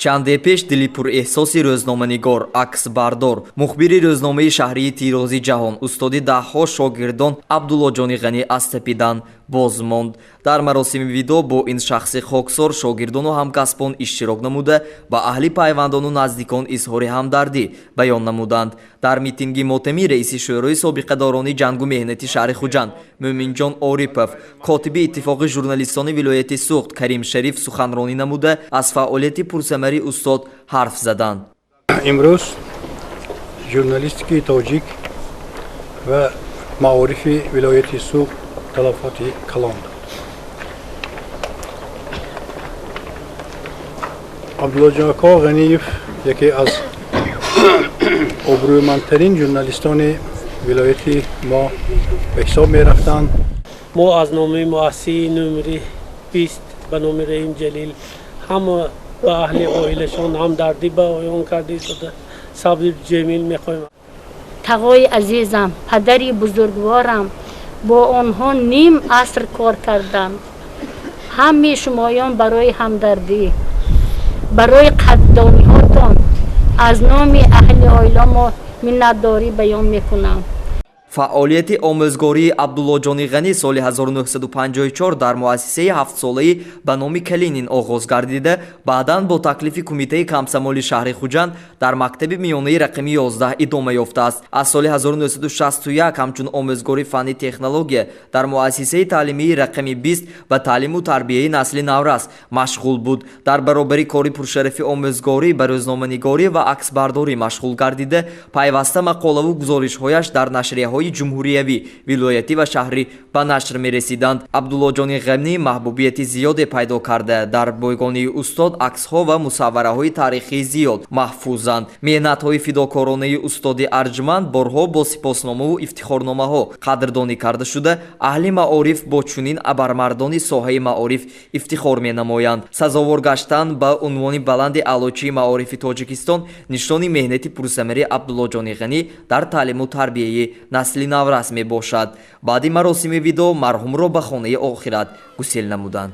Чанде пеш дили пурэҳсоси рӯзноманигор, аксбардор, мухбири рӯзномаи шаҳрии Тирӯзи ҷаҳон, устоди даҳҳо шогирдон Абдуллоҷони Ғанӣ аз тапидан боз монд. Дар маросими видо бо ин шахси хоксор шогирдону ҳамкасбон иштирок намуда, ба аҳли пайвандону наздикон изҳори ҳамдардӣ баён намуданд. Дар митинги мотамӣ раиси Шӯрои собиқадорони ҷангу меҳнати шаҳри Хуҷанд Мӯминҷон Орипов, котиби Иттифоқи журналистони вилояти Суғд Карим Шариф суханронӣ намуда, аз фаъолияти пурсамари устод ҳарф заданд. Имрӯз журналистикаи тоҷик ва маорифи вилояти Суғд талафоти калон дод. Абдуллоҷон ако Ғаниев яке аз обрӯмандтарин журналистони вилояти мо ба ҳисоб мерафтанд. Мо аз номи муассисаи номери 20 ба номи Раҳим Ҷалил ҳама ба аҳли оилашон ҳамдардӣ баён карда истода, сабри ҷамил мехоҳем. Тағои азизам, падари бузургворам, бо онҳо ним аср кор кардам. Ҳамаи шумоён барои ҳамдардӣ, барои қадрдониҳотон аз номи аҳли оила мо миннатдорӣ баён мекунам. Фаъолияти омӯзгории Абдуллоҷони Ғанӣ соли 1954 дар муассисаи ҳафтсолаи ба номи Калинин оғоз гардида, баъдан бо таклифи Кумитаи комсомоли шаҳри Хуҷанд дар мактаби миёнаи рақами 11 идома ёфтааст. Аз соли 1961 ҳамчун омӯзгори фанни технология дар муассисаи таълимии рақами 20 ба таълиму тарбияи насли наврас машғул буд. Дар баробари кори пуршарафи омӯзгорӣ ба рӯзноманигорӣ ва аксбардорӣ машғул гардида, пайваста мақолаву гузоришҳояш дар нашрияҳои ҷумҳуриявӣ, вилоятӣ ва шаҳрӣ ба нашр мерасиданд. Абдуллоҷони Ғанӣ маҳбубияти зиёде пайдо карда, дар бойгонии устод аксҳо ва мусаввараҳои таърихии зиёд маҳфузанд. Меҳнатҳои фидокоронаи устоди арҷманд борҳо бо сипосномаву ифтихорномаҳо қадрдонӣ карда шуда, аҳли маориф бо чунин абармардони соҳаи маориф ифтихор менамоянд. Сазовор гаштан ба унвони баланди аълочии маорифи Тоҷикистон нишони меҳнати пурсамари Абдуллоҷони Ғанӣ дар таълиму тарбияи насли наврас мебошад. Баъди маросими видо марҳумро ба хонаи охират гусел намуданд.